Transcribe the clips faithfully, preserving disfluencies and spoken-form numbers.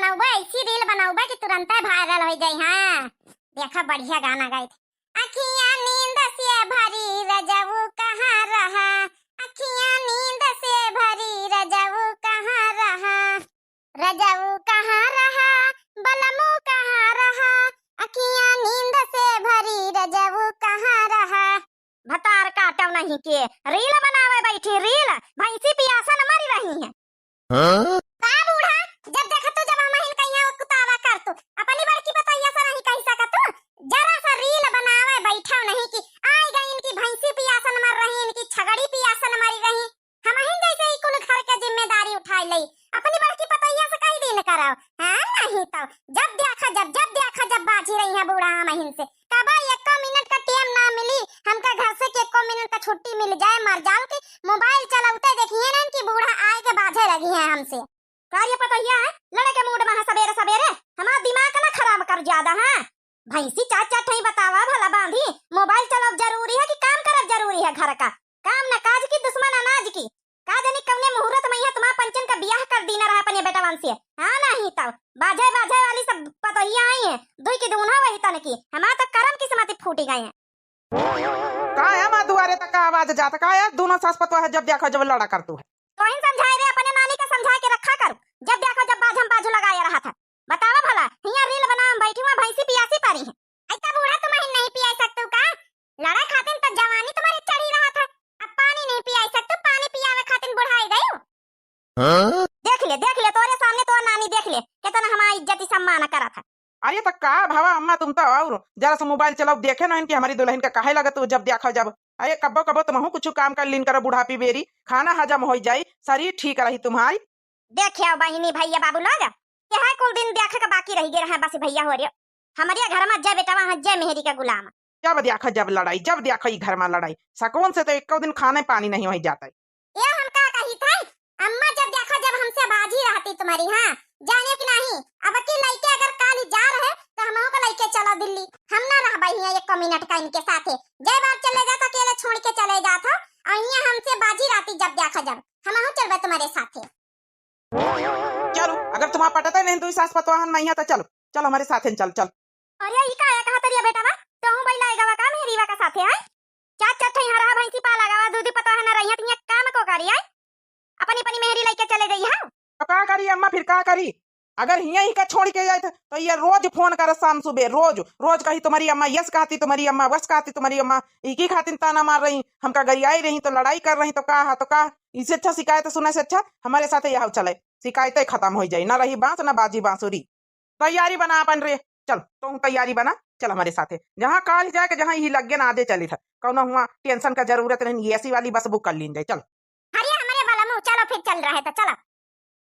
बनाउबे, ऐसी reel बनाउबे कि तुरंते viral होइ जाई। हाँ, देखा, बढ़िया गाना गाइत है। अखियाँ नींद से भरी रजऊ कहाँ रहा, अखियाँ नींद से भरी रजऊ कहाँ रहा, रजऊ कहाँ रहा, बलमू कहाँ रहा, अखियाँ नींद से भरी रजऊ कहाँ रहा। भतार काटव नहीं के, reel बनावे बैठी, reel, भैंसी पियासन मरी रही है। हाँ? का बूढ़ा, जब देखा तू, जब हमहिन कहिया उकतावा कर तू, अपनी बड़की पतोहिया से नहीं कहि सकत तू, जरा सा reel बनावे बैठव नहीं कि आई गई इनकी भैंसी पियासन मर रही, इनकी छगड़ी पियासन मरी रही। हमहिन जैसे ही कुल घर के जिम्मेदारी उठाई लई, अपनी बड़की पतोहिया से कहि दिन करव। हाँ, नहीं तो जब देखा जब, जब देखा जब बाझी रही है बूढ़ा हमहिन से। कबो एको मिनट का टेम ना मिली, हमका घर से कि एको मिनट का छुट्टी मिल जाए, मर जाओ कि mobile चलौते देखिए ना कि बूढ़ा आए के बाझे लगी है हमसे। का रे पतोहिया है, लड़े के mood में है सबेरे सबेरे, हमार दिमाग ना खराब कर ज्यादा, हाँ? भैंसी चार चार ठई बतावा भला बांधी, mobile चलाब जरूरी है कि काम करब जरूरी है घर का? काम न काज की, दुश्मन अनाज की। का जानी कौने मुहूर्त में यहाँ तुम्हार पंचन का बियाह कर दीना रहा अपने बेटवन से। हाँ, नहीं तो बाझे बाझे वाली सब पतोहिया आई हैं, दुई की दूना वही तन की। हमार तो करम किस्मत फूटी गए हैं। का है माँ दुआरे तक का आवाज जात? का है दोनों सास पतोह है, जब देखो जब लड़ा कर तू है। तोहिन समझाए रे, अपने नानी के समझा के रखा करू। जब देखो जब बाझम बाझू लगाए रहा था। बतावा भला, हियाँ reel बनावे में बैठी हुआ भैंसी पियासी परी है। ऐसा बूढ़ा तुम्हें नहीं पिया सकतू का? लड़ा खातिन तो जवानी तुम्हारी चढ़ी रहा था, अब पानी नहीं पिया सकतू, पानी पियावे खातिन बुढ़ाई गई। हाँ? देख ले, देख ले, तोरे सामने तोर नानी देख ले, कितना हमार इज्जत सम्मान करा था। अरे त का भवा अम्मा, तुम तो और जरा सा mobile चलाओ, देखे ना इनकी हमारी दुल्हन का काहे लगत हो जब देखो जब। अरे कब्बो कब्बो तुमहू कुछ काम कर लीन करो बुढ़ापी बेरी, खाना हजम हो जाई, शरीर ठीक रही तुम्हारी। देखे बहिनी भैया बाबू लोग, यह कुल दिन देखे के बाकी रह गए रहे बस भैया हो रे। हमारे घर में जय बेटा वहाँ जय मेहरी का गुलाम। जब देखो जब लड़ाई, जब देखो ई घर में लड़ाई, सकून से तो एको दिन खाने पानी नहीं हो जाता है। ये हम का कही थे, अम्मा जब देखो जब हमसे बाझी रहती तुम्हारी, हाँ, जाने कि नहीं, अब की लइके अगर काली जा रहे तो हमहू को लइके चलो दिल्ली, हम ना रहबे हियाँ एको मिनट का इनके साथे। जय बार चले जात, अकेले छोड़ के चले जात हो, और हियाँ हमसे बाझी रहती जब देखो जब, हमहू चलबे तुम्हारे साथे। चलो, अगर तुम्हार पटते नहीं दुई सास पतोहन में हियाँ तो चलो, चलो हमारे साथे चल, चल। अरे ई का कहत रिया बेटा बा, तोहू बैला आएगा का मेहरीवा का साथे, हैं? चार चार ठे यहाँ रहा भैंसी पाला गवा, दूध पता है ना रही है, तो ये काम को करी है? अपनी अपनी मेहरी लेके चले गई है। तो का करी अम्मा, फिर का करी? अगर हियाँ ही का छोड़ के जाए तो, तो ये रोज फोन करे शाम सुबह, रोज, रोज कही तुम्हारी अम्मा यस कहती, तुम्हारी अम्मा वस कहती, तुम्हारी अम्मा इकी खातिर ताना मार रही, हमका गरियाई रही तो लड़ाई कर रही तो का है, तो का? इससे अच्छा शिकायत सुने से अच्छा हमारे साथ यह चले, शिकायतें खत्म हो जाए, ना रही बांस ना बाजी बांसुरी। तैयारी बना अपन रे, चल तू तैयारी बना, चल हमारे साथे। जहाँ काल जाए के जहाँ ही लगे ना आजे चली था, कौनो हुआ tension का जरूरत नहीं, एसी वाली बस book कर लीन जाए, चल। अरे हमारे बलमू, चलो फिर चल रहे तो चलो।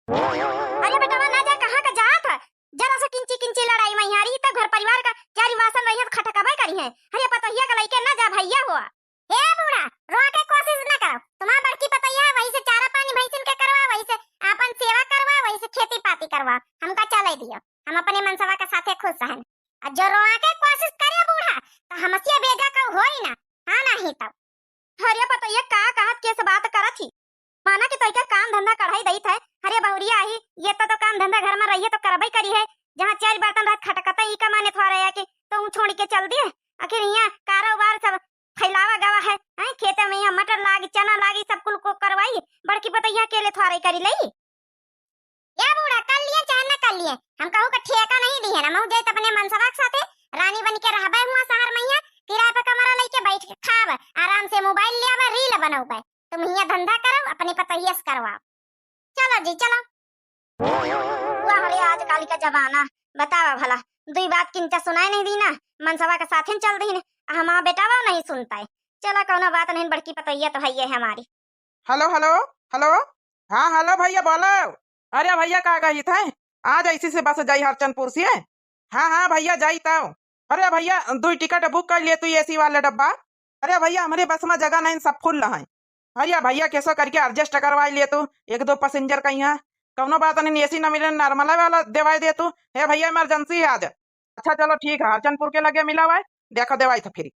अरे बेटवा ना जा, कहाँ का जात है? जरा सा किंची किंची लड़ाई में यारी, तब घर परिवार का चारी वासन रही है तो खटकबे करी है। अरे पतोहिया का लइके ना जा भैया हुआ। हे बूढ़ा, रोआ के कोशिश न करो। तुम्हार बड़की पतैया है, वही से चारा पानी भैंसिन के करवा, वही से आपन सेवा करवा, वही से खेती पाती करवा। हमका चले दियो, हम अपने मनसवा के साथे खुश हन। आ जो रोआ के कोशिश करे बूढ़ा, तो हमसिया बेजा का होई ना। हाँ, नहीं तब। अरे पतैया का कहत के से बात करत ही? माना कि तोइका काम धंधा कढ़ाई दई थे। अरे बहुरिया आई, ये तो, तो काम धंधा घर में रहिए तो करबे करी है। जहाँ चार बर्तन रहत खटकता, ई का माने थोड़ा है कि तो छोड़ के चल दिए। आखिर यहाँ कारोबार सब फैलावा गवा है, हैं? खेते में यहाँ मटर लागी, चना लागी, सब कुल को करवाई, बड़की पतैया अकेले थोड़े करी लई। या बूढ़ा, कर लिए चाहे न कर लिए, हम कहू का ठेका नहीं दी है ना, महू जाइत अपने मनसवा के साथे, रानी बन के रहबे हुआ शहर में, यहाँ किराए पे कमरा लेके बैठ के खाब, आराम से mobile ले आबे, reel बनौबे, तुम यहाँ धंधा करो, अपने पतैया से करवाओ। चलो जी, चलो। वाह रे, आजकल का जमाना, बतावा भला, दुई बात किंचा सुनाई नहीं दी ना, मनसवा के साथे चल दी ने, हमार बेटावा नहीं सुनता है। चला, कौनो बात नहीं, बड़की पतोहिया तो है ये हमारी। हेलो, हेलो, हेलो। हाँ, हेलो भैया, बोलो। अरे भैया, का कही थे, आज ऐसी से बस जाई हरचंदपुर से। हाँ, हाँ भैया, जाई तब। अरे भैया, दुई टिकट book कर लिए तू एसी वाला डब्बा। अरे भैया, हमरे बस में जगह नहीं, सब full है। अरे भैया, कैसो करके adjust करवाई लिए तू, एक दो passenger का यहाँ। कौनो बात नहीं, एसी ना मिले, normal वाला देवाई दे तू। हे भैया, emergency है आज। अच्छा चलो ठीक है, हरचंदपुर के लगे मिला हुआ है, देखो देवाई तो फिर।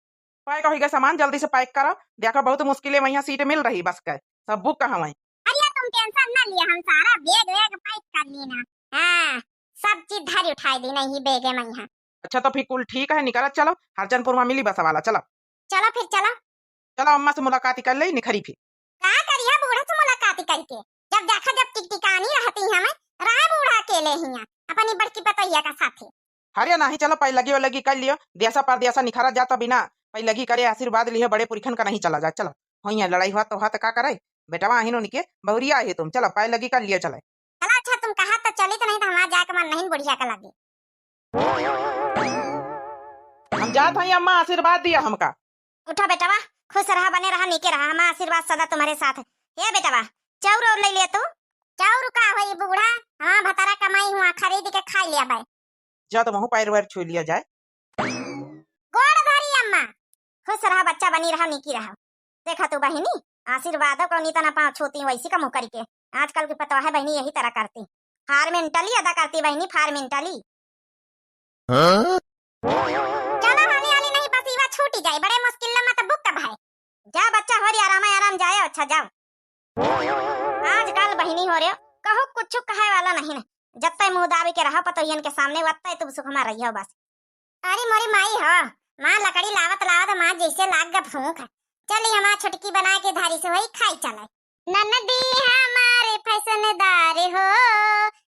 Pack हो गए सामान, जल्दी से pack करो। देखो बहुत मुश्किल है, वहाँ seat मिल रही बस के, सब book कहाँ हुआ है। अरे तुम tension ना लिया, हम सारा bag वैग pack कर ली ना। हाँ, सब चीज धरी उठाई दीन ही बेगे मइहाँ। अच्छा, तो फिर कुल ठीक है, निकलत चलो, हरचनपुर मा मिली बस वाला, चलो। चलो फिर, चलो। चलो, अम्मा से मुलाकात कर ले, निखरी फिर। का करिया बूढ़ा से मुलाकात करके? जब देखा, जब टिकटिकानी रहती हमें, रहा बूढ़ा अकेले हियाँ, अपनी बड़की पतोहिया का साथे। अरे नाही, चलो, पैलगी वैलगी कर लियो, देसा परदेसा निखरा जाता बिना पैलगी करे आशीर्वाद लिहे बड़े पुरखन का नहीं चला जाए। चलो, होइया लड़ाई हुआ तो हुआ तो का करे, बेटवा आहिन उनके, बहुरिया आही तुम, चलो, पैलगी कर लियो, चले। चलो, अच्छा, तुम कहा तो चली, तो नहीं तो हमार जाए के मन नहीं बुढ़िया के लगे। हम जात हई अम्मा, आशीर्वाद दिया हमका। उठा बेटवा, खुश रहा, बने रहा, नीके रहा, हमार आशीर्वाद सदा तुम्हरे साथ। हे बेटवा, चाउर और ले ले तू। चाउर का होई बूढ़ा, हमार भतारा कमाई हुआ, खरीद के खाई लिया बाय। जा तो महू पैर वैर छू लिया जाए। गोड़ धरी अम्मा। खुश रहा बच्चा, बनी रहा, नीकी रहा। देखा तू बहिनी, आशीर्वादो कौनी तना पाँव छूती वैसी का मुँह करके। आजकल की पतवा है बहिनी यही तरह करती, formality अदा करती बहिनी, formality। हाँ? चलो हाली हाली नहीं बसीवा छूटी जाए, बड़े मुश्किल ला मत बुक भाई। जा बच्चा होरी आराम आराम जाए, अच्छा जाओ। आजकल बहिनी हो रहे हो, कहू कुछ कहे वाला नहीं न, जत्ते मुँह दाबी के रहो पतोहियन के सामने वत्ते तुम सुखमा रहियो बस। अरे मोरी माई हो, माँ लकड़ी लावत लावत माँ जैसे लाग ग भूख। चली हमार छोटकी बनाए के धारी से वही खाई चले। ननदी हमारे फैशनदार हो,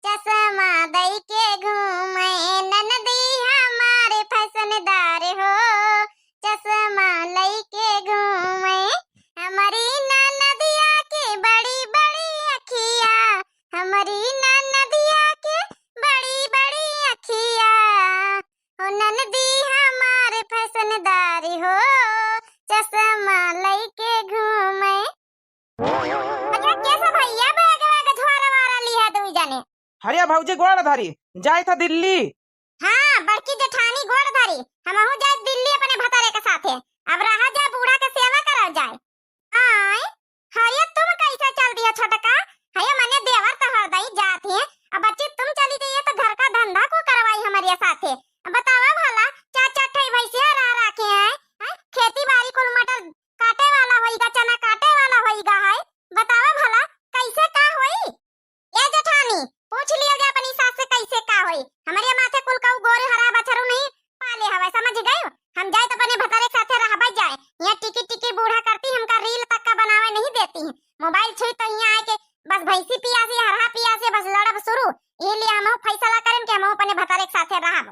चश्मा दई के घूमे। ननदी हमारे फैशनदार हो, चश्मा लई के घूमे। हमारी ननदिया के बड़ी बड़ी अखिया, हमारी ननदिया के बड़ी बड़ी अखिया। ओ ननदी हमार फैशनदार हो, चश्मा लइके घूमे। अच्छा, कैसे भैया बैग वैग झोरा वारा लिहा दुई जने? हरिया भौजी गोड़ धरी, जाइत ह दिल्ली। हाँ, बड़की जेठानी गोड़ धरी, हमहू जाइत दिल्ली अपने भतारे के साथे। अब रहा जाए, बूढ़ा के सेवा करल जाए। आय, हरिया तुम कैसे चल दिया छोटका? हयो मने देवर तो हरदई जात है, अब बच्ची तुम चली जाइए तो घर का धंधा को करवाई हमारे साथे। अब बतावा भला, चार चार ठे भैंसिया रह रखे हैं, हैं? खेती बाड़ी कुल मटर काटे वाला होइगा, चना काटे वाला होइगा है, बतावा भला कैसे का होई? ए जेठानी, पूछ लिया जा अपनी सास से कैसे का होई। हमरे माथे कुल कऊ गोरू हरा बछरू नहीं पाले हवे, समझ गयो? हम जाइत अपने भतारे के साथे रहबे जाए। यहाँ टिकी टिकी बूढ़ा करती, हमका reel तक का बनावे नहीं देती है। Mobile छुई तो यहाँ आए के बस भैंसी पियासी, हरहा पियासी, बस लड़ब शुरू। यही लिए हमहू फैसला करेन कि हमहू अपने भतारे के साथे रहब।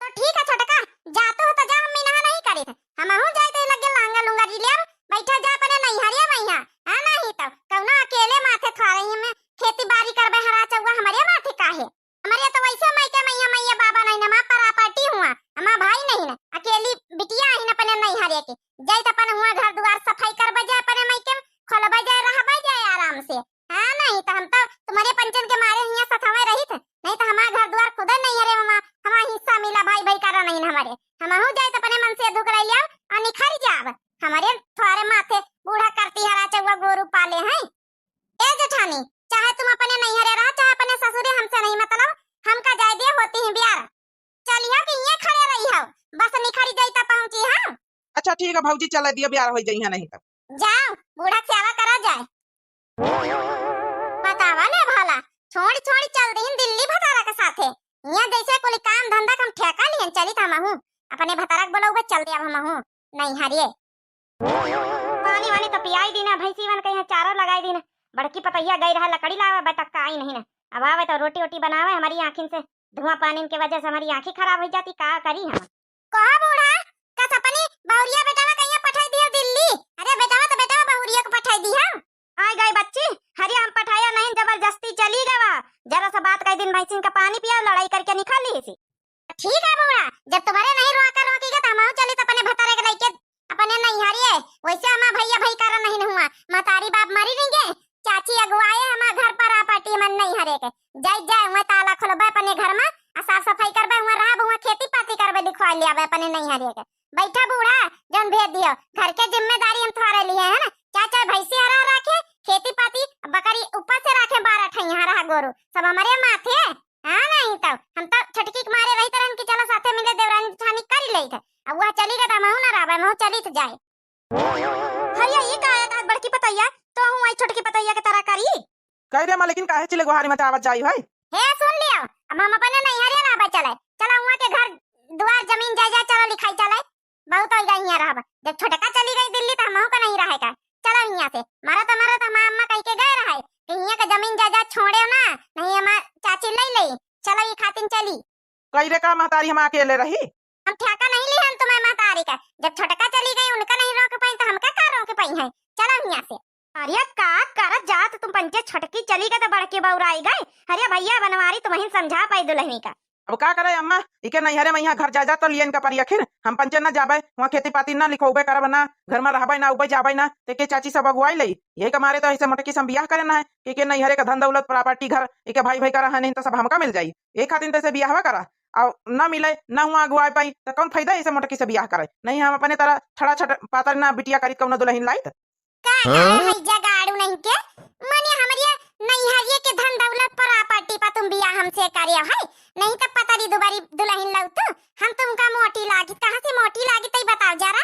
तो ठीक है छोटका, जातो हो तो जा, हम मिनहा नहीं करित। हमहू जाइत ही लगे लहंगा लुंगा री लेब, बैठा जा अपने नैहरिया मइहाँ। हाँ, नहीं तो कौनो अकेले माथे थोड़े ही में खेती बाड़ी करबे, हरा चौवा हमरे माथे काहे? हमरे तो वैसे मायके मइहाँ मइया बाबा नहीं न, हमार property हुआ, हमार भाई नहीं न, अकेली बिटिया ही न अपने नैहरे के। जाइत अपन हुआ घर दुआर सफाई करबे जाए, अपने मायके खोलबे जाए, रहबे जाए आराम से। हाँ, नहीं तो हम तो तुम्हरे पंचन के मारे हियाँ सथवे रहित, नहीं तो हमार घर दुआर खुदे नैहरे, हमार, हमार हिस्सा मिला भाई भाई करा नहीं न हमरे। हमहू जाइत अपने मन से दुख रह लिया और निखर जाब। हमरे थोड़े माथे बूढ़ा करती हरा चौवा गोरू पाले हैं। ए जेठानी, चाहे तुम अपने नैहरे रहा, चाहे अपने ससुरे, हमसे नहीं मतलब, हमका जाए दिया होती ही बियार। चलिहो कि इये खड़े रहिहो, बस निखरी जाई त पहुँची हम। अच्छा ठीक है भौजी, चले दियो, बियार होई जइहा नहीं तब। जाओ, बूढ़ा के सेवा करा जाए। बतावा ले भला, छोड़ी छोड़ी चल दीन दिल्ली भतारा के साथे। इहाँ जैसे कुल काम धंधा के हम ठेका लिहन, चली त हमहू अपने भतारा के बोलौबे, चल दे अब हमहू नैहरिए। पानी वानी तो पियाई दीना, भैंसी वन कहीं चारो लगाई दीना। बड़की पतोहिया गई रहा लकड़ी लावे, अबे तक का आई नहीं ना। अब आवे तो रोटी ओटी बनावे, हमारी आँखिन से धुआं पानी के वजह से हमारी आँखी खराब हो जाती, का करी हम? कहा बूढ़ा, कस अपनी बहुरिया बेटवा कहिया पठाई दियो दिल्ली? अरे बेटवा तो बेटवा बहुरिया को पठाई दियो। आई गई बच्ची, हरिया हम पठाया नहीं, जबरदस्ती चली गवा। जरा सा बात कही दिन भैंसिन का पानी पिया, लड़ाई करके निकाल ली इसी। ठीक है बूढ़ा, जब तुम्हरे नहीं रोका रोकी गए तो हमहू चली तो अपने भतारे के लइके अपने नैहरिए। वैसे हमार भैया भाई करा नहीं न हुआ, महतारी बाप मरी नहीं गए, चाची अगुआए हमार घर पर आ पाटी मन नैहरे के। जाई जाए, वह ताला खोलबे अपने घर में, आ साफ सफाई करबे, वहाँ रहब, वहाँ खेती पाती करबे, लिखवा लियाबे अपने नैहरे के। बैठा बूढ़ा, जौन भेज दियो, घर के जिम्मेदारी हम थोड़े लिए है ना, चाहे चाहे भैंसी हरा रखे, खेती पाती बकरी ऊपर से रखे, बारह ठैया हरा गोरू, सब हमारे माथे। हाँ, नहीं तो हम तो छटकी के मारे रहित रहन कि चलो साथे मिले देवरानी जेठानी करी लेइत है। अब वह चली गई तो हमहू ना रहबे, हमहू चली तो जाए। हरिया, ये का है, बड़की पतैया तो हूँ आई छोटकी पतैया के तरह करी। कह रे माँ, लेकिन काहे चिल्ला गुहारी मचावत जाई है? हे सुन लियो, अब हम अपने नैहरे रहबे चले। चला हुआँ के घर दुआर जमीन जायदाद चला लिखाई चले। बहुत होइ गई हियाँ रहब। जब छोटका चली गई दिल्ली त हमहू का नहीं रहे का। चला हियाँ से। मरत मरत हमार अम्मा कहि के गए रहे कि हियाँ के जमीन जायदाद छोड़े ना, नहीं हमार चाची ले ले। चला ई खातिन चली। कई रे का महतारी हम अकेले रही? हम ठेका नहीं लिहन तुम्हें महतारी का। जब छोटका चली गई उनका नहीं रोक पाई त हमका का रोक पाई है? चला हियाँ से। अरे का करत जात तुम पंचे, छोटकी चली गई त बड़की बउराई गई। अरे भइया बनवारी तुमहिन समझा पाई दुलहिनी का। अब का करे अम्मा, इके नैहरे में यहाँ घर जायदाद तो लियन का परी आखिर। हम पंचे न जाबे, हुआँ खेती पाती न लिखोबे करब ना, घर में रहबे ना, उबे जाबे ना, तेके चाची सब अगुवाई लई। यही का मारे तो ऐसे मोटकी से हम बियाह करे ना है, कि के नैहरे का धन दौलत प्रॉपर्टी घर इके भाई भाई का रहा नहीं तो सब हमका मिल जाई। यही खातिर तो ऐसे बियाहवा करा। और न मिले, न हुआँ अगुवाई पाई, तो कौन फायदा ऐसे मोटकी से बियाह करे? नहीं हम अपने तरह छड़ा छट पातर ना बिटिया करी कौनो दुलहिन लाइत। का हाँ? है जगाड़ू नहीं के? मने हमरे नैहरिये के धन दौलत प्रॉपर्टी पर तुम बियाह हमसे करे है? नहीं तो पतरी दुबारी दुलहिन लौतू। हम तुमका मोटी लागी, कहाँ से मोटी लागी तई बताओ जरा।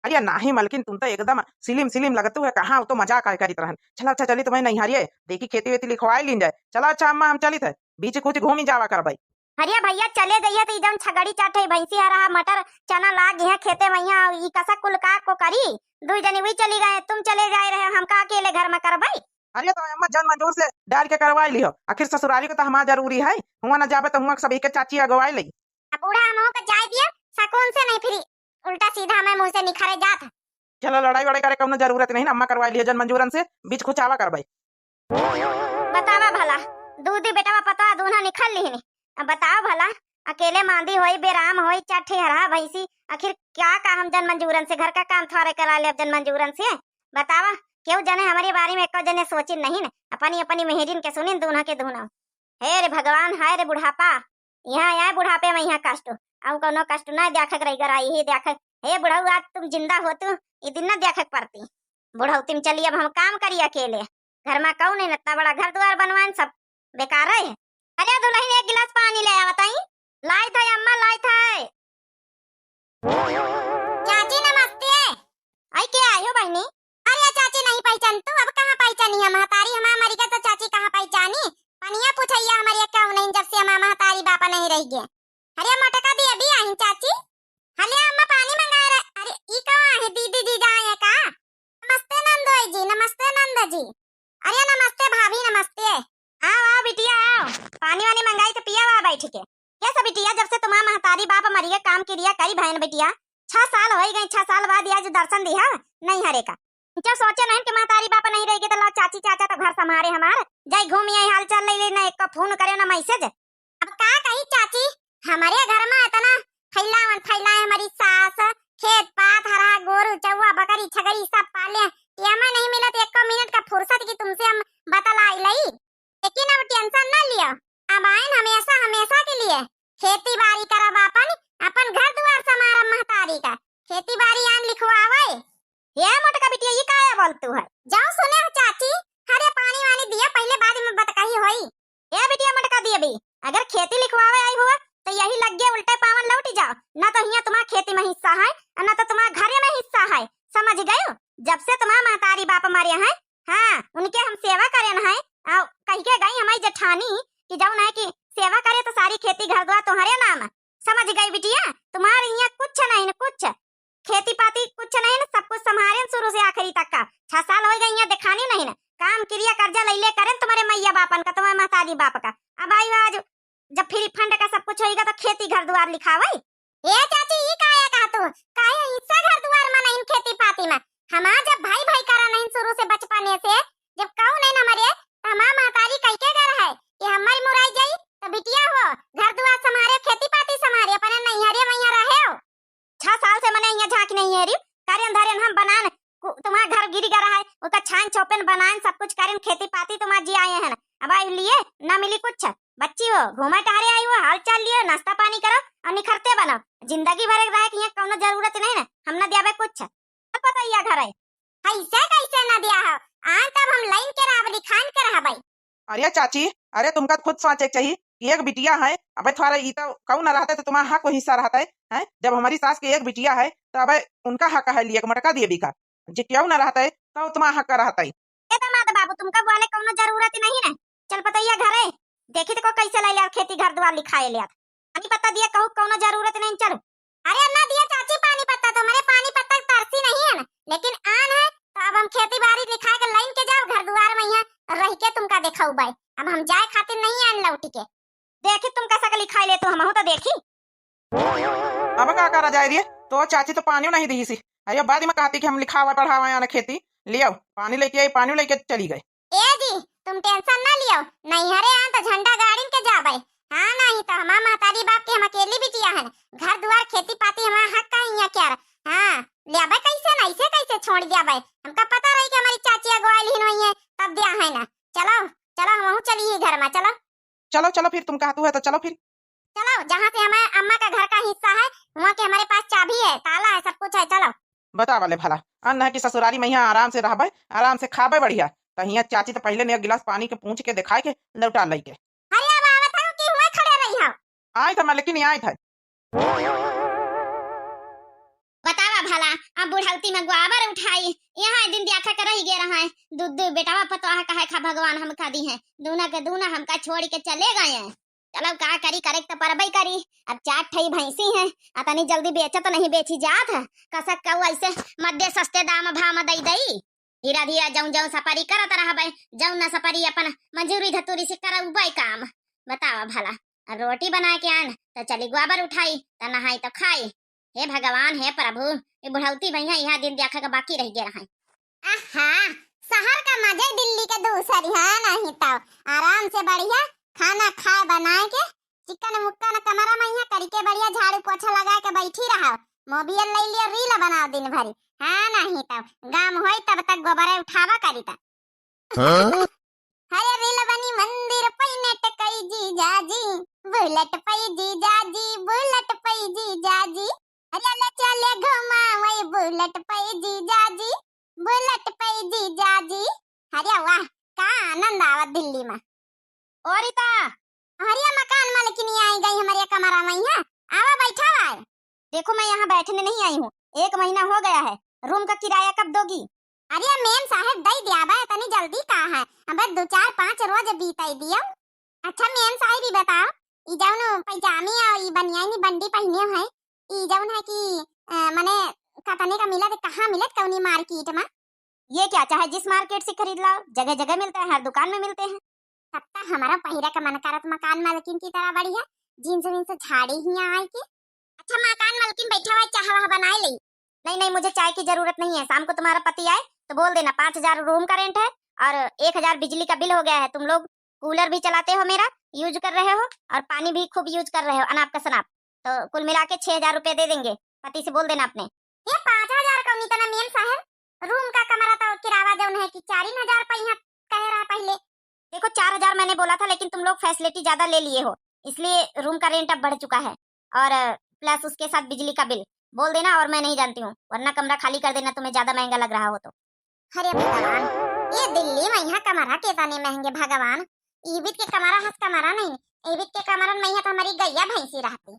अरे नाही मलकिन, तुम तो एकदम सिलिम सिलिम लगतू है। कहाँ, वो तो मजाक आय करित रहन। चला अच्छा चली तुम्हें नैहरिये, देखी खेती वेती लिखवाए लीन जाए। चला अच्छा अम्मा हम चलित है, बीच कुछ घूमी जावा करबई। अरे भइया चले जइहे त ई जौन छगड़ी चाटे भैंसी हरहा मटर चना लाग गए खेते में, यहाँ ई कसा कुल का को करी? दुई जनी वही चली गए, तुम चले जाए रहे, हम का अकेले घर में करबई? अरे तो अम्मा जन मंजूर से डाल के करवाई लिहो, आखिर ससुराली को तो हमार जरूरी है, हुआँ न जाबे तो हुआँ सब एक चाची अगवाई लई। अब बूढ़ा हमहू के जाए दिए, सकून से नहीं फिरी उल्टा सीधा हमें मुँह से निखरे जात है। चलो लड़ाई वड़ाई करे कौनो जरूरत नहीं ना, अम्मा करवाई लिहो जन मंजूरन से, बीच खुचावा करबई। बतावा भला, दूधी बेटवा पतवा दूना निखल लिहिनी। अब बताओ भला, अकेले मांदी होई, बेराम होई, चार ठे हरहा भैंसी, आखिर क्या का हम जन मंजूरन से घर का काम थोड़े करा ले अब जन मंजूरन से? बतावा, केहू जने हमरे बारे में एको जने सोचिन नहीं न, अपनी अपनी मेहरिन के सुनिन दूना के दूना। हे रे भगवान, हाय रे बुढ़ापा, यहाँ आए बुढ़ापे में यहाँ कष्ट, अउ कौनो कष्ट ना देखक रही गरा, यही देखक। हे बुढ़ऊ, आज तुम जिंदा होतू, ई दिन ना देखक पड़ती। बुढ़ौती में चली अब हम काम करी अकेले, घर में कौन है, इतना बड़ा घर द्वार बनवाइन, सब बेकार है। अरे दुलहिन, एक गिलास पानी ले आवत आई। लाइत है अम्मा, लाइत है। चाची नमस्ते। आई के आयो बहिनी? अरे चाची नहीं पहचान तू, अब कहाँ पहचानी है महतारी, हमार मरी गए तो चाची कहाँ पहचानी? पनिया पूछैया हमारे क्यों नहीं, जब से हमार महतारी बापा नहीं रह गए। अरे मोटका दी अभी आई चाची। हले अम्मा पानी मंगा रहे। अरे ई कौन है, दीदी जीजा आए का? नमस्ते नंदोई जी, नमस्ते नंद जी। अरे नमस्ते भाभी, नमस्ते। आओ, आओ बिटिया, आओ। पानी वानी मंगाई तो पिया हुआ बैठ के। कैसे बिटिया, जब से तुम्हार महतारी बाप मरिए काम किरिया करी भैन बिटिया, छह साल होइ गए, छह साल बाद आज दर्शन दिहा नैहरे का। क्या सोचे नहीं कि महतारी बाप नहीं रहेगी तो ला चाची चाचा तो घर संभारे हमार, जाई घूम आई, हाल चाल ले ले, ना एक फोन करे ना मैसेज। अब का कही चाची, हमारे घर में इतना फैलावन फैलाए हमारी सास, खेत पात हरा गोरू चौवा बकरी छगरी सब पाले, ये हमें नहीं मिलत एको मिनट का फुर्सत की तुमसे हम बतलाई लई। लेकिन अब टेंशन ना लियो, अब आइन हमेशा हमेशा के लिए। खेती बाड़ी करब अपन, अपन घर दुआर संभारब महतारी का, खेती बाड़ी आन लिखवावे। हे मोटका बिटिया, ई काहे बोलतू है? जाओ सुने हो चाची, हरे पानी वानी दिया, पहले बाद में बतकही होई। हे बिटिया मोटका दिया भी, अगर खेती लिखवावे आई हुआ तो यही लग गया उल्टे पावन लौट जाओ, ना तो हियाँ तुम्हार खेती में हिस्सा है और ना तो तुम्हार घरे में हिस्सा है, समझ गयो? जब से तुम्हार महतारी बाप मरे हैं, हाँ, उनके हम सेवा करे न है, और कह के गई हमारी जेठानी कि जौन है कि सेवा करे तो सारी खेती घर द्वार तुम्हारे नाम है। समझ गई बिटिया, तुम्हारे यहाँ कुछ नहीं न कुछ, खेती पाती कुछ नहीं न, सब कुछ संभारे न शुरू से आखिरी तक का। छह साल हो गए यहाँ दिखानी नहीं न, काम किरिया कर्जा लैले करें तुम्हारे मैया बापन का, तुम्हारे महतारी बाप का। अब आई आज जब फ्री फंड का सब कुछ होइगा तो खेती घर द्वार लिखावे। ए चाची, ई काहे कहा तू? काहे हिस्सा घर दुआर में नहीं खेती पाती में? हमार जब भाई भाई करा नहीं शुरू से बचपने से, जब कहू नहीं न मरे, तो हमार महतारी कई के घर है कि हमारी मुराई जाई, तो बिटिया हो, घर दुआर संभारे, खेती पाती संभारे, अपने नैहरे मैया रहे हो। छह साल से मने यहाँ झांक नहीं है री, करें धरें हम बनान, कु-, तुम्हार घर गिर गया है, ओका छान चौपन बनान, सब कुछ करें, खेती पाती तुम्हार जी आए हैं, अब आई लिए ना मिली कुछ। बच्ची हो, घूमे टहरे आई हो, हाल चाल लियो, नाश्ता पानी करो और निखरते बनो। जिंदगी भर रहे के यहाँ कौनो जरूरत नहीं ना, हम ना दियाबे कुछ। अब बताइए घर है। ऐसे कैसे ना दिया हो? आन तब हम लाइन के रहब, लिखान के रहबै। अरे चाची, अरे तुमका खुद सोचे के चाहिए कि एक बिटिया है, अबे थोड़ा ई तो कहू ना रहता तो तुम्हारा हक हिस्सा रहता है, हैं? जब हमारी सास के एक बिटिया है तो अबे उनका हक है लिए मोटका दिए भी का, जे क्यों ना रहता है तो तुम्हारा हक रहता है। ए दामाद बाबू, तुमका बोले कौनो जरूरत नहीं ना, चल पतैया घरे। देखी तो को कैसे लै लेत खेती घर दुआर लिखाए लेत। पानी पत्ता दिया कहू कौनो जरूरत नहीं, चलो। अरे ना दिया चाची पानी पत्ता, तो हमरे पानी पत्ता तरसी नहीं है ना, लेकिन आन है तो अब हम खेती बाड़ी लिखाए के लाइन के जाओ, घर दुआर में यहाँ रह के तुमका देखऊ बाय। अब हम जाए खातिर नहीं आन लौटी के। देखी तुम कैसा के लिखाई ले तू, हमहू तो देखी। अब का करा जाए रे, तो चाची तो पानी नहीं दी सी। अरे बाद में कहती कि हम लिखावा पढ़ावा या ना खेती, लियो पानी लेके आई, पानी लेके चली गई। ए जी, तुम टेंशन ना लियो, नैहरे आन तो झंडा गाड़िन के जाबे। हाँ, नहीं तो हमार महतारी बाप के हम अकेली बिटिया हन, घर दुआर खेती पाती हमार हक का हिया क्या? हाँ, लेबे कैसे ना, ऐसे कैसे छोड़ जाबे? हमका पता रही कि हमारी चाची अगुवाई लिहिन हुई है, तब दिया है ना। चलो, चलो, हमहू चली ही घर में, चलो। चलो, चलो फिर, तुम कहतू है तो चलो फिर। चलो, जहाँ से हमारे अम्मा का घर का हिस्सा है, वहाँ के हमारे पास चाबी है, ताला है, सब कुछ है, चलो। बतावा ले भला, अन्न है कि ससुरारी में यहाँ आराम से रहबे, आराम से खाबे बढ़िया, तो हियाँ चाची तो पहले ने एक गिलास पानी के पूछ के दिखाए के लौटा लई के। अरे अब आवत हो कि हुए खड़े रही हो? आए था मलकिनी, आए था। बतावा भला, अब बुढ़ौती में गोबर उठाई, यहाँ दिन द्याखा के रहि गए रहा है। दू दू बेटावा पतोहा कहे खा भगवान हमका दी है, दूना के दूना हमका छोड़ के चले गए हैं। चलो का करी, करे के तो परबे करी। अब चार ठई भैंसी हैं, अतनी जल्दी बेचत नहीं बेची जात है। कसक कऊ ऐसे मद्दे सस्ते दाम भाव में दई दई। धीरे धीरे जौन जौन सपरी करत रहबे, जौन न सपरी अपन मजूरी धतूरी से करउबे काम। बतावा भला, अब रोटी बना के आन तो चली गोबर उठाई, तो नहाई तो खाई। हे भगवान, हे प्रभु, ये बुढ़ौती भैया यहाँ दिन द्याखा के बाकी रह गए रहे। आहा, शहर का मजे दिल्ली के दूसर है, नहीं तो आराम से बढ़िया खाना खाए बनाए के चिकन मुक्कन कमरा में यहाँ करके बढ़िया झाड़ू पोछा लगा के बैठी रहो, मोबाइल ले लियो, रील बनाओ दिन भरी। हाँ, नहीं तो गाम होई तब तक गोबरे उठावा करी ता। हाँ? हरे रील बनी मंदिर पे नेट कई जीजा जी, बुलेट पे जीजा जी, बुलेट पे जीजा जी। अरे ले चले घुमावे बुलेट पे जीजा जी, बुलेट पे जीजा जी। अरे वाह, का आनंद आवत दिल्ली में। ओ रीता। अरे मकान मालकिनी आई गई हमारे कमरा में, यहाँ आवा बैठा हुआ है। देखो मैं यहाँ बैठने नहीं आई हूँ, एक महीना हो गया है, रूम का किराया कब दोगी? अरे मेम साहेब दई दिया बा, इतनी जल्दी का है, अबे दो चार पाँच रोज बीताई दियो। अच्छा मेम साहेब ई बताओ, ई जौन पैजामी और ई बनियानी बंडी पहने है, ई जौन है कि अ, मने कतने का मिलत, कहाँ मिलत कौनी मार्केट में? ये क्या, चाहे जिस मार्केट से खरीद लाओ, जगह जगह मिलते हैं, हर दुकान में मिलते हैं। तब तक हमारा पहिरा का मन करत मकान मालकिन की तरह बढ़िया जींस वींस झाड़ी हिया आए के। अच्छा मकान मालकिन बैठा हुआ है, चाह वाह बनाए ले। नहीं नहीं, मुझे चाय की जरूरत नहीं है, शाम को तुम्हारा पति आए तो बोल देना पाँच हजार रूम का रेंट है और एक हजार बिजली का बिल हो गया है, तुम लोग कूलर भी चलाते हो मेरा, यूज कर रहे हो और पानी भी खूब यूज कर रहे हो अनाप का शनाप, तो कुल मिला के छह हजार रुपये दे देंगे, पति से बोल देना अपने। ये पाँच हजार कौनी तना मेम साहेब, रूम का कमरा तो किरावा जौन है कि चार हजार रुपया कहे रहा पहले। देखो, चार हजार मैंने बोला था, लेकिन तुम लोग फैसिलिटी ज्यादा ले लिए हो, इसलिए रूम का रेंट अब बढ़ चुका है और प्लस उसके साथ बिजली का बिल। बोल देना और मैं नहीं जानती हूँ, वरना कमरा खाली कर देना, तुम्हें ज्यादा महंगा लग रहा हो तो। अरे भगवान, ये दिल्ली में यहाँ कमरा के तने महंगे भगवान, ईबित के कमरा हस कमरा नहीं, ईबित के कमरन में यहाँ तो हमारी गैया भैंसी रहती।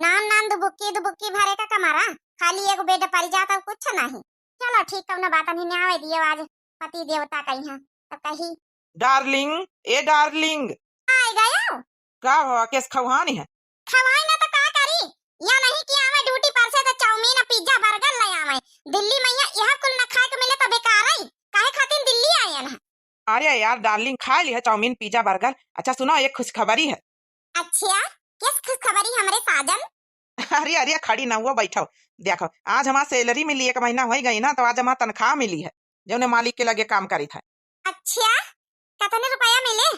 नान नान दुबुक्की दुबुक्की भरे का कमरा, खाली एगो बेड पड़ जाता, कुछ नहीं। चलो ठीक, कौनो बात नहीं, न्यावे दियो आज पति देवता कहीं है तो कही। डार्लिंग, ए डार्लिंग। आए गयो। का भवा, केस खौहानी है? खवाई ना तो का करी? या नहीं कि आवे ड्यूटी पर से तो चाउमीन, पिज्जा, बर्गर ले आवे। दिल्ली में या यह कुल न खाए के मिले तो बेकार है। काहे खातिर दिल्ली आए हैं? अरे यार डार्लिंग, खा लिया चाउमीन, पिज्जा, बर्गर। अच्छा सुनो, एक खुशखबरी है। अच्छा, किस खुशखबरी हमरे साजन? अरे अरे, खड़ी ना हुआ, बैठो। देखो, आज हमार सैलरी मिली, एक महीना हो गई ना, तो आज हमार तनख्वाह मिली है, जौने मालिक के लगे काम करी था। अच्छा, कितने रुपया मिले?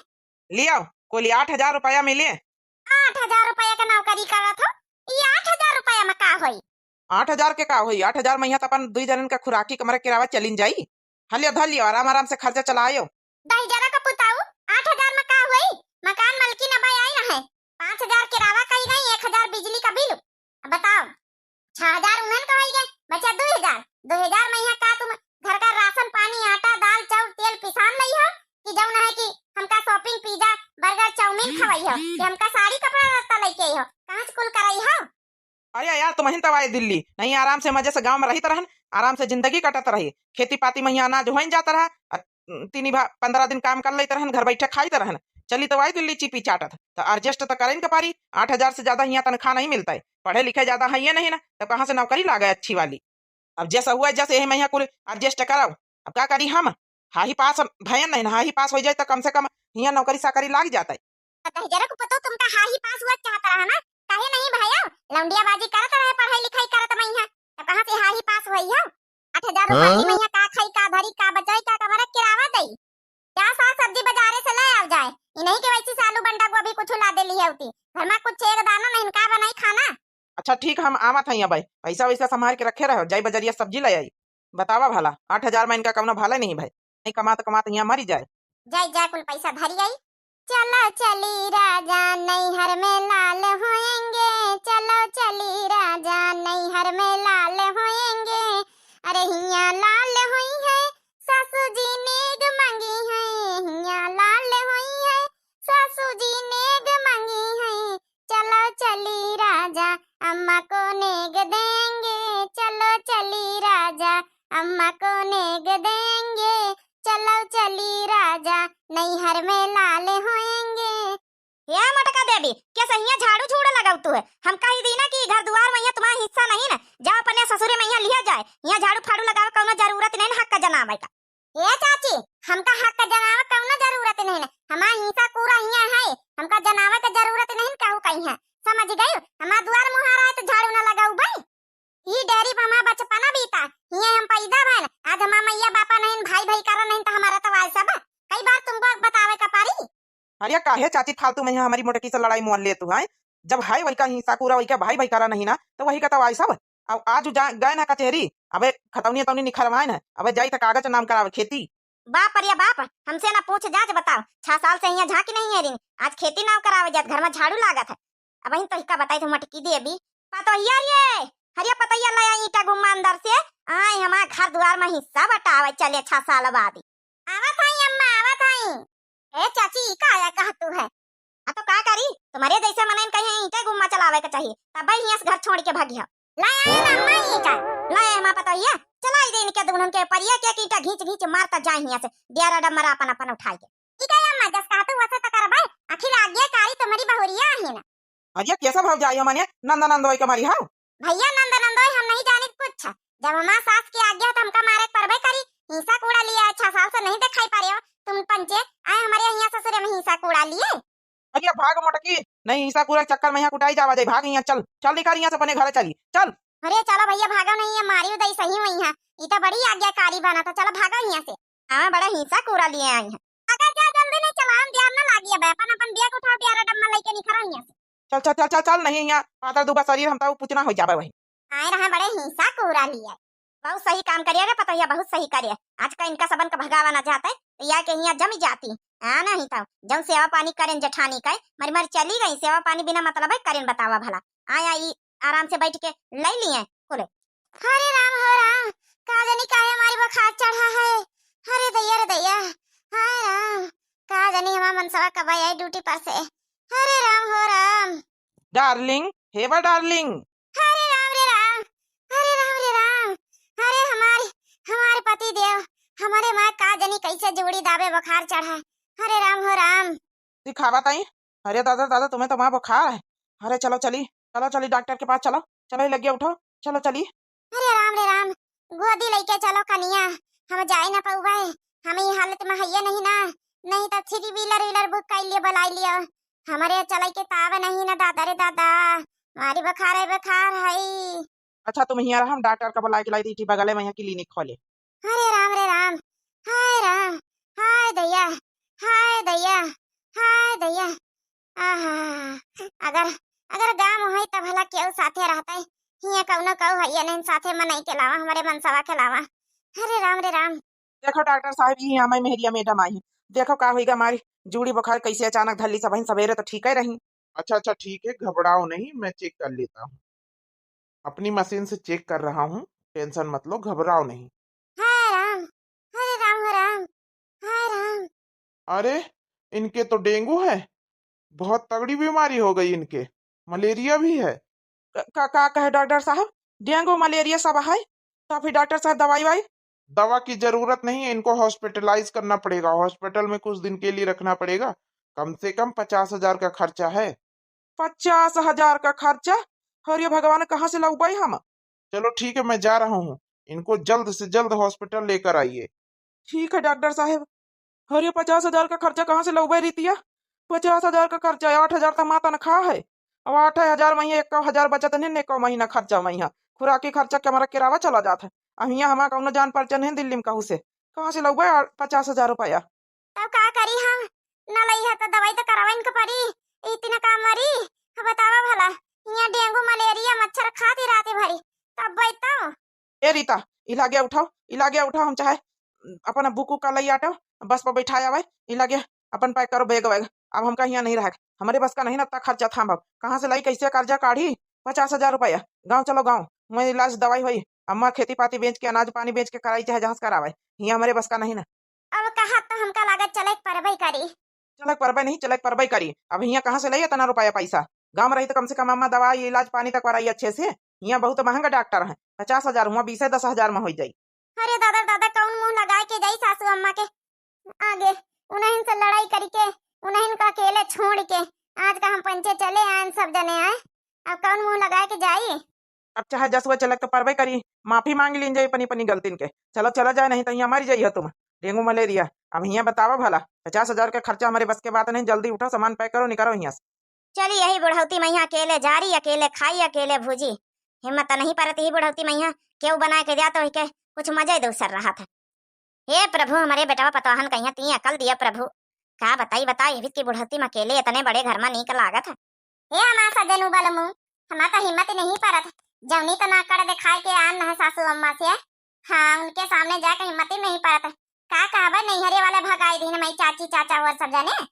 लियो, कुल आठ हजार रुपया मिले। आठ हजार रुपया के नौकरी करत हो, ई आठ हजार रुपया में का होई? आठ हजार के का होई? आठ हजार में यहाँ तो अपन दुई जनन का खुराकी कमरा किरावा चलिन जाई। हलियो धर लियो, आराम आराम से खर्चा चलायो। दही जरा का पुताऊ, आठ हजार में का होई? मकान मालकिन अब आई रहे, पाँच हजार किरावा कही गई, एक हजार बिजली का बिल। अब बताओ, छह हजार उन्हन का होई गए, बचा दो हजार। दो हजार में यहाँ का तुम घर का राशन पानी, आटा, दाल, चाउर, तेल पिसान लई हो कि जौन है कि हमका शॉपिंग, पिज्जा, बर्गर, चाउमीन खवाई हो कि हमका साड़ी कपड़ा लत्ता लेके आई हो? कहाँ से कुल कराई हो? अरे यार, तुमहिन तब आए दिल्ली, नहीं आराम से मजे से गाँव में रहित रहन, आराम से जिंदगी कटत रही, खेती पाती में यहाँ अनाज होइन जात रहा, अ, तीनी भा पन्द्रह दिन काम कर लेत रहन, घर बैठे खाइत रहन। चली तो आई दिल्ली चीपी चाटत, तो adjust तो करेन के पारी। आठ हजार से ज्यादा हियाँ तनख्वाह नहीं मिलता है, पढ़े लिखे ज्यादा है ये नहीं ना, तो कहाँ से नौकरी लागे अच्छी वाली? अब जैसा हुआ जैसे यही महिया कुल adjust करब। अब का करी हम, हाही पास भयन नहीं ना, हाही पास हो जाए तो कम से कम हियाँ नौकरी साकरी लाग जाता है। तो दहिजरा को पतो तुमका हाही पास हुआ चाहता रहा ना, काहे नहीं भया? लौंडियाबाजी करत रहे, पढ़ाई लिखाई करत महिया, तो कहाँ से हाही पास हुई है? आठ हजार रुपया की हाँ? महिया का खाई, का भरी, का बचाई, का कमरा किरावा दई? जा साग सब्जी बाजारे से ले आव जाए। इन्हीं के वैसी से आलू बंडा गोभी कुछ ला दे लिहे होती। घर में कुछ एक दाना नहीं, का बनाई खाना? अच्छा ठीक, हम आवत हई अबे, पैसा वैसा संभाल के रखे रहो, जाई बजरिया सब्जी ले आई। बतावा भला, आठ हजार में इनका कवनो भले नहीं भाई, नहीं कमात कमात यहाँ मरी जाए। जाई जा कुल पैसा धरी आई। चलो चली राजा नैहर में लाल होएंगे, चलो चली राजा नैहर में लाल होएंगे। अरे हिया लाल हुई है, सासू जी नेग मांगी है, हिया लाल हुई है, सासू जी नेग मांगी है। चलो चली राजा, अम्मा को नेग देंगे, चलो चली राजा, अम्मा को नेग देंगे, चलो चली राजा, नैहर में लाल होएंगे। हे मोटका देवी, के सहिया झाड़ू झूड़ लगाऊ तू है? हम कही दी ना कि घर दुआर में यहाँ तुम्हारा हिस्सा नहीं ना, जाओ अपने ससुरे में यहाँ लिया जाए, यहाँ झाड़ू फाड़ू लगावे कौनो जरूरत नहीं ना हक का जनावे का। ए चाची, हमका हक का जनावे कौनो जरूरत नहीं ना, हमार हिस्सा पूरा हिया है, हमका जनावे के जरूरत नहीं कहू कहीं है, समझ गई? हमार दुआर मुहारा है तो झाड़ू ना लगाऊ भाई। ई डेरी पर हमार बचपना बीता, हिये हम पैदा भएन, आज हमार मैया बापा नहीं, भाई भाई करा नहीं तो हमारा तो आए सब, कई बार तुमको बतावे का पारी। अरे काहे चाची फालतू में यहाँ हमारी मोटकी से लड़ाई मोल लेतू है? जब है वही का हिस्सा पूरा वही का भाई भाई करा नहीं ना, तो वही का तो आई सब। अब आज जा, गए ना कचहरी, अबे खतौनी तौनी निखरवाए ना, अबे जाई तो कागज नाम करावे खेती। बाप रे बाप, हमसे ना पूछ जाच बताओ, छह साल से यहाँ झांकी नहीं है रिंग, आज खेती नाम करावे जात, घर में झाड़ू लागत है। अब वहीं तो हिका बताई तो मटकी देवी, पतोहिया रे, हरिया पतोहिया लाया ईंटा गुम्मा अंदर से, आए हमार घर दुआर में हिस्सा बटावे चले छह साल बाद। आवत हई अम्मा, आवत हई। ए चाची, ई का आया कहतू है? आ तो का करी, तुम्हारे जैसे मनइन कहीं ईंटे गुम्मा चलावे के चाहिए, तब हियां से घर छोड़ के भागी हो। ला आए ना अम्मा ईंटा। ला आए हमार पतोहिया, चलाई दे इनके दुल्हन के परिया के ईंटा घींच घींच मारता जाए हियां से, डेरा डम्मर अपन अपन उठाई के। ई का अम्मा, जस कहतू वैसे तो करबै, आखिर आज्ञाकारी तुम्हारी बहुरिया ही ना। अरे कैसा भाव जाई हो माने, नंदा नंदोई के मारी हो? भैया नंदा नंदोई हम नहीं जानित कुछ, जब हमार सास की आज्ञा है तो हमका मारे के परबे करी। हिंसा कूड़ा लिए अच्छा साल से नहीं दिखाई पा रहे हो तुम पंचे, आए हमारे यहाँ ससुरे में हिंसा कूड़ा लिए। अरे भाग मोटकी, नहीं हिंसा कूड़ा के चक्कर में यहाँ कुटाई जावा जाए, भाग यहाँ चल, चल निकाल यहाँ से अपने घर चली, चल। अरे चलो भैया भागो नहीं, ये मारी उदई सही हुई है, ई तो बड़ी आज्ञाकारी बना था, चलो भागो यहाँ से। हाँ बड़ा हिंसा कूड़ा लिए आई है। अगर जा जल्दी नहीं चला हम ध्यान ना लागी, अब अपन अपन बैग उठाओ, डेरा डम्मा लेके निकलो यहाँ से। चल चल चल चल चल, नहीं यहाँ पातर दुबा शरीर हम तो पुचना हो जावे वही। आए रहा बड़े हिंसा कूड़ा लिए। बहुत सही काम करिए रे पतोहिया, बहुत सही करिए। आज का इनका सबन का भगावा ना जाते तो या के हियाँ जमी जाती। आ नहीं था जौन सेवा पानी करें जेठानी का, मरी मरी चली गई, सेवा पानी बिना मतलब है करें बतावा भला। आया ई आराम से बैठ के ले लिए कुले। हरे राम हो राम, का जानी काहे हमारी बुखार चढ़ा है। हरे दैया रे दैया, हाय राम, का जानी हमार मनसवा कब आई ड्यूटी पर से। हरे राम हो राम। डार्लिंग, हेवा डार्लिंग। हरे राम रे राम, हरे राम रे राम, अरे हमारे, हमारे पति देव, हमारे माँ का जानी कैसे जुगड़ी दाबे बुखार चढ़ा है। हरे राम हो राम। दिखावा ताई। अरे दादा, दादा, तुम्हें तो माँ बुखार है। अरे चलो चली, चलो चली डॉक्टर के पास चलो, चलो ये लगिया उठो, चलो चली। अरे राम रे राम, गोदी लेके चलो कनिया, हम जाए ना पउबे, हम ई हालत में हइये नहीं ना, नहीं तो थ्री व्हीलर व्हीलर बुक कर लिए, बुलाई लियो। हमारे चले के ताव नहीं ना दादा रे दादा, मारी बुखार है, बुखार है। अच्छा तुम हियाँ रहा, हम डॉक्टर का बुलाए के लाई दी, बगले में यहाँ क्लिनिक खोले। हरे राम रे राम, हाय राम, हाय दैया, हाय दैया, हाय दैया। आहा, अगर, अगर गाँव होई त भला केहू साथे रहते, हियाँ कौनो केहू हइये नहीं साथे मनई के लावा, हमारे मनसवा के लावा। हरे राम रे राम। देखो डॉक्टर साहब, ये हमारी मेहरिया मैडम आई है, देखो का होइगा हमारी जूड़ी बुखार कैसे अचानक धरली, सबहिन सवेरे तो ठीक ही रही। अच्छा अच्छा ठीक है, घबराओ नहीं, मैं चेक कर लेता हूँ। अपनी मशीन से चेक कर रहा हूँ, टेंशन मत लो, घबराओ नहीं। हाय राम, हरे राम हो राम, हाय राम। अरे, इनके तो डेंगू है, बहुत तगड़ी बीमारी हो गई इनके, मलेरिया भी है। क-, का, का कहे डॉक्टर साहब, डेंगू मलेरिया सब है, तो फिर डॉक्टर साहब दवाई वाई? दवा की जरूरत नहीं है, इनको हॉस्पिटलाइज करना पड़ेगा, हॉस्पिटल में कुछ दिन के लिए रखना पड़ेगा, कम से कम पचास हजार का खर्चा है। पचास हजार का खर्चा? अरे भगवान, कहाँ से लउबे हम? चलो ठीक है, मैं जा रहा हूँ, इनको जल्द से जल्द हॉस्पिटल लेकर आइए। ठीक है डॉक्टर साहेब। अरे पचास हजार का खर्चा कहाँ से लउबे रीतिया? पचास हजार का खर्चा है, आठ हजार तो हमार तनख्वाह है। अब आठ हजार में ही एक हजार बचत नहीं, एको महीना खर्चा में ही। खुराकी खर्चा के हमारा किरावा चला जात है। अब हियाँ हमार कौनो जान परिचय नहीं दिल्ली में कहूँ से। कहाँ से लउबे आ-, पचास हजार रुपया? तब का करी हम? न लइहा त दवाई त करावे इनके पड़ी। इतने का मरी? अब बतावा भला, हियाँ डेंगू मलेरिया मच्छर खाती राती भरी। तब बैठो। ए रीता, इलागे उठाओ, इलागे उठाओ, हम चाहे अपन बुक उक का लई आटो, बस पर बैठा आवे, इलागे अपन पैक करो बैग वैग। अब हमका हियाँ नहीं रहे, हमरे बस का नहीं ना इतना खर्चा थाम। अब कहाँ से लाई, कैसे कर्जा काढ़ी? पचास हजार रुपया। गाँव चलो गाँव, मैं इलाज दवाई होई, अम्मा खेती पाती बेच के, अनाज पानी बेच के कराई, चाहे जहाँ से करावे, हियाँ हमरे बस का नहीं ना। अब कहा तो हमका लागत चले के परबे करी। चले के परबे नहीं, चले के परबे करी। अब हियाँ कहाँ से लइए इतना रुपया पैसा? गाँव में रही तो कम से कम अम्मा दवाई इलाज पानी तक कराई अच्छे से। हियाँ बहुत महंगा डॉक्टर है, पचास हजार, हुआँ बीसे दस हजार में हो जाई। अरे दादा दादा, कौन मुँह लगाए के जाई सासू अम्मा के आगे? उन्हन से लड़ाई करी के, उन्हन का अकेले छोड़ के आज का हम पंचे चले आए, सब जने आए। अब कौन मुँह लगाए के जाई? अब चाहे जसुआ चलक तो परबे करी, माफी मांग लीन जाई अपनी अपनी गलतिन के। चलो चला जाए, नहीं तो हियाँ मरी जाई हो तुम, डेंगू मलेरिया। अब हियाँ बतावा भला, पचास हजार के खर्चा हमरे बस के बात नहीं, जल्दी उठो, सामान पैक करो, निकरो हियाँ से। चली यही बुढ़ौती मइहाँ अकेले जारी, अकेले खाई, अकेले भूजी। हिम्मत नहीं परत यही बुढ़ौती मइहाँ, केहू बनाए के द्या तो के कुछ मजे दूसर रहत है। हे प्रभु, हमरे बेटवा पतवाहन कहिया ती अकल दिया प्रभु। का बताई, बताई, हिबित की बुढ़ौती में अकेले इतने बड़े घर में नीक लागत है। हे हमार सजन उबल मुँह, हमार तो हिम्मत नहीं परत, जौनी तो नाकड़ दिखाए के आन है सासू अम्मा से। हाँ, उनके सामने जाके हिम्मत ही नहीं परत। का कहबे, नैहरे वाले भगाई दीन मई चाची चाचा और सब जने।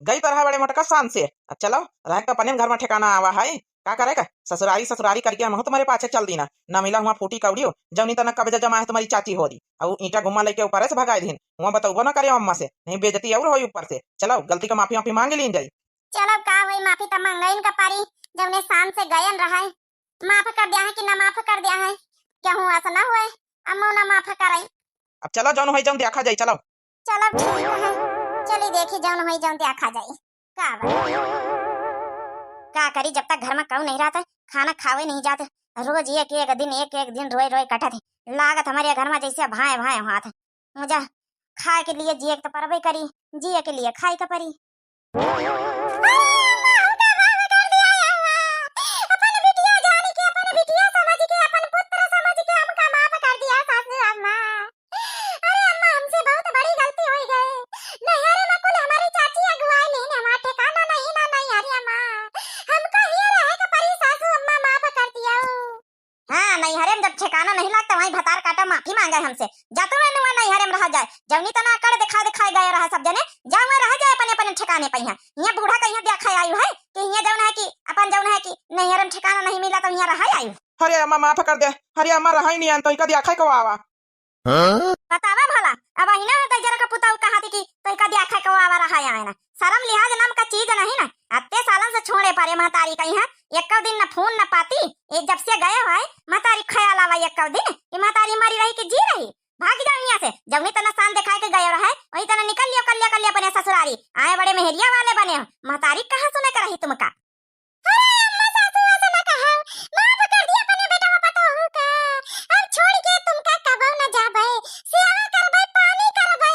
गई तरह बड़े मोटका शान से। अब चलो, रह के अपने घर में ठिकाना आवा है। का करे का? ससुरारी, ससुरारी करके हम तुम्हारे पाछे चल दीना। ना मिला हुआ फूटी कौड़ियो, जौनी तना कब्जा जमा है तुम्हारी चाची हो रही। और ईंटा घुमा लेके ऊपर से भगाई दीन। हुआ बतौबो ना करे अम्मा से, नहीं बेइज्जती और होई ऊपर से। चलो, गलती का माफी, माफी मांग लीन जाई। चलो, का होई, माफी तो मांगइन का पारी, जौने शान से गयन रहा है। माफ कर दिया है कि ना माफ कर दिया है, केहू ऐसा ना हुए, अम्मो ना माफ करे। अब चलो, जौन होई जौन देखा जाई, चलो। चलो ठीक है, चली देखी जौन होई जौन देखा जाई। का बा? का करी, जब तक घर में कऊ नहीं रहत है, खाना खावे नहीं जात है। रोज एक एक दिन, एक एक दिन रोए रोए कटत है। लागत हमरे घर में जैसे भाए भाए हाथ है। मुझे खाए के लिए जिए के तो परबे करी, जिए के लिए खाए के परी। अरे अम्मा, हमका माफ कर दिया अम्मा। अपन बिटिया जान के, अपन बिटिया समझ के, अपन पुत्र समझ के हमका माफ कर दिया सासू अम्मा। अरे अम्मा, हमसे बहुत बड़ी गलती हो गई। नैहरे में कुल हमारी चाची अगुवाई लेने, हमारा ठिकाना नहीं ना नैहरे में। हमका ही रहे के परी सासू अम्मा, माफ कर दिया। हाँ, नैहरे में जब ठिकाना नहीं लागता, वहीं भतार काटा माफी मांगे हमसे। जा तू ना नैहरे में रहा जाए, जौनी तना अकड़ दिखा दिखाए गए रहा सब जने, जा वहाँ रहा जाए अपने अपने ठिकाने पे। यहाँ, यहाँ बूढ़ा का यहाँ देखा आयु है कि यहाँ जौन है कि अपन जौन है कि नैहरे में ठिकाना नहीं मिला तो यहाँ रहा आयु। अरे अम्मा माफ कर दे, अरे अम्मा रहा ही नहीं आन तो इका देखा को आवा। हाँ? बतावा भला, अब अहिना है तैजर का पुताऊ कहा थी कि तो इका देखा को आवा रहा आए ना। शर्म लिहाज नाम का चीज नहीं ना। अत्ते सालन से छोड़े पारे महतारी का यहाँ, एक दिन न फोन न पाती, ये जब से गए है महतारी ख्याल आवा एक दिन कि महतारी मरी रही कि जी रही। भाग जाओ यहाँ से, जौनी तना शान दिखाए के गए रहे, वही तना निकल लियो, कर लियो, कर लियो अपने ससुरारी। आए बड़े मेहरिया वाले बने हो, महतारी कहाँ सुने के रही तुमका? अरे अम्मा सासू ऐसे न कहो, माफ कर दिया अपने बेटवा पतोहू का। अब छोड़ के तुमका कबो न जाबे, सेवा करबे, पानी करबे।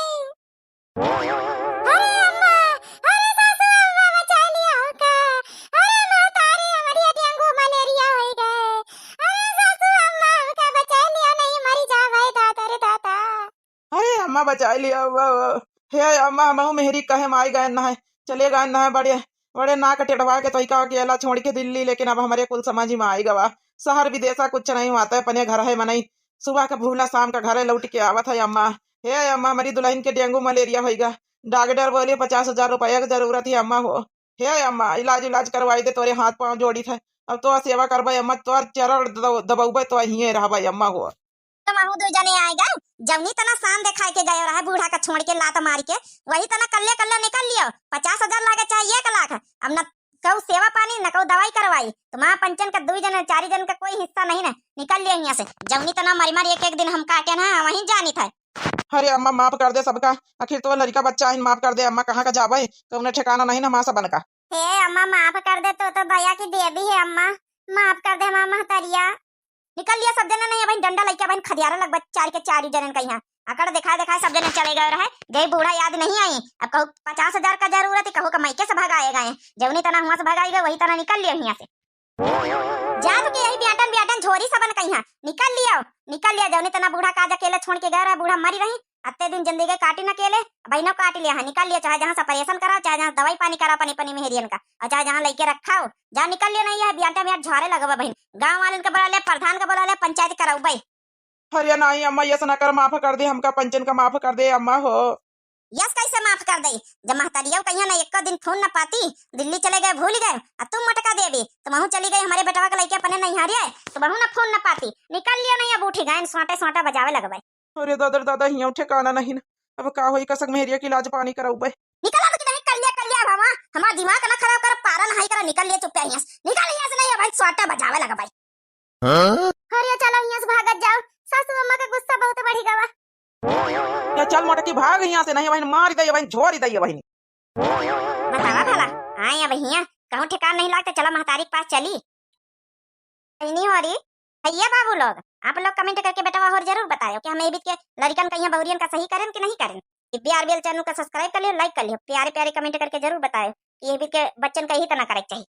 अरे अम्मा, अरे सासू अम्मा बचा लिया हमका। अरे महतारी हमरी डेंगू मलेरिया होई गए। अरे सासू अम्मा हमका बचा लिया, नहीं मरी जाबे दादा रे दादा। अरे अम्मा बचा लिया, वाह, वाह। हे अम्मा, हमहू मेहरी कहे में आई गए ना है, चले गए ना है, बड़े, बड़े नाक टेढ़वा के तोइका अकेला छोड़ के दिल्ली, लेकिन अब हमरे कुल समझ में आई गवा। शहर विदेशा कुछ नहीं हुआ, तो अपने घर है मनई, सुबह का भूला शाम का घरे लौट के आवत है अम्मा। हे अम्मा, हमारी दुल्हन के डेंगू मलेरिया होइगा, डॉक्टर बोले पचास हजार रुपया की जरूरत है अम्मा हो। हे अम्मा, इलाज इलाज करवाई दे, तोरे हाथ पाँव जोड़ी थे, अब तो सेवा करबे अम्मा, तोर चरण दब-, दबौबे तो हिये रहबे अम्मा हो। तो महू दू जने आए गए, जौनी तना शान दिखाए के गए रहे बूढ़ा का छोड़ के लात मार के, वही तना कल्ले कल्ले निकल लियो। पचास हजार लागे चाहे एक लाख, अब न कहू सेवा पानी न कहू दवाई करवाई। तो माँ पंचन का दू जने चारी जन का कोई हिस्सा नहीं ना, निकल लियो यहाँ से। जौनी तना मरी मरी एक एक दिन हम काटे ना, वहीं जानी था। अरे अम्मा, माफ कर दे सबका, आखिर तो लड़िका बच्चा है, माफ कर दे अम्मा, कहाँ का जाबे, कौनो ठिकाना नहीं ना हमार सबन का। हे अम्मा, माफ कर दे, तो तो दया की देवी है अम्मा, माफ कर दे हमार महतरिया। निकल लिया सब जने, नहीं अबहिन डंडा लइके अबहिन खदियारा लगबा चार के चार जनन का यहाँ। अकड़ देखाए देखाए सब जने चले गए रहे, गई बूढ़ा याद नहीं आई। अब कहू पचास हजार का जरूरत है, कहू कमाई के से भगाए गए, जौनी तना हुआ से भगाई गए वही तना निकल लिया यहाँ से। जा तो के यही ब्याटन ब्याटन झोरी सबन कहिया, निकल लिया, निकल लिया। जौनी तना बूढ़ा काज अकेले छोड़ के गए रहे, बूढ़ा मरी रही, अत्ते दिन जिंदगी काटी न अकेले, बहिनो काट लिया है, निकल लिया, चाहे जहाँ से ऑपरेशन कराओ, चाहे जहाँ दवाई पानी कराओ अपनी अपनी मेहरियन का, और चाहे जहाँ लइके रखाओ, जा निकल लिया, नहीं है ब्याटन ब्याट झोरे लगबा बहिन। गाँव वालन के बोला ले, प्रधान के बोला ले, पंचायत कराउबे। अरे नाहीं अम्मा, यस ना कर, माफ कर दे हमका, पंचन का माफ कर दे अम्मा हो। यस कैसे माफ कर दे, जब महतरिया कहिया ना एको दिन फोन न पाती, दिल्ली चले गए भूल गए, आ तुम मटका देबे, तुमहू चली गई हमरे बेटवा के लइके अपने नैहरिया, तुमहू ना फोन न पाती, निकल लियो नहीं अब उठी गए, स्वाटे स्वाटा बजावे लगबे। अरे दादा रे दादा, हियाँ ठिकाना नहीं ना, अब का होई, कसक मेहरिया की लाज पानी कराउबे। निकल अब कि नहीं, कर लिया, कर लिया बाबा, हमार दिमाग ना खराब कर, पारा नहीं कर, निकल लिया चुप यहाँ से, निकल यहाँ से नहीं भाई, स्वाटा बजावे लगबे। हाँ? अरे चलो यहाँ से भागत जाओ, सासू अम्मा का गुस्सा बहुत बढ़ी गवा। या चल मोटकी भाग यहाँ से, नहीं बहिन मार दे बहिन, झोरी दे बहिन। बतावा भला, आए अब हियाँ कहूँ ठिकान नहीं लागता, चला महतारी के पास चली। नहीं हो रही, भैया बाबू लोग, आप लोग comment करके बेटवा होर जरूर बतायो कि हम एबित के लड़िकन का यहाँ बहुरियन का सही करें कि नहीं करें। BRBL channel का subscribe कर लियो, like कर लियो, प्यारे प्यारे comment करके जरूर बतायो कि एबित के बच्चन का यही तना करे के चाहिए।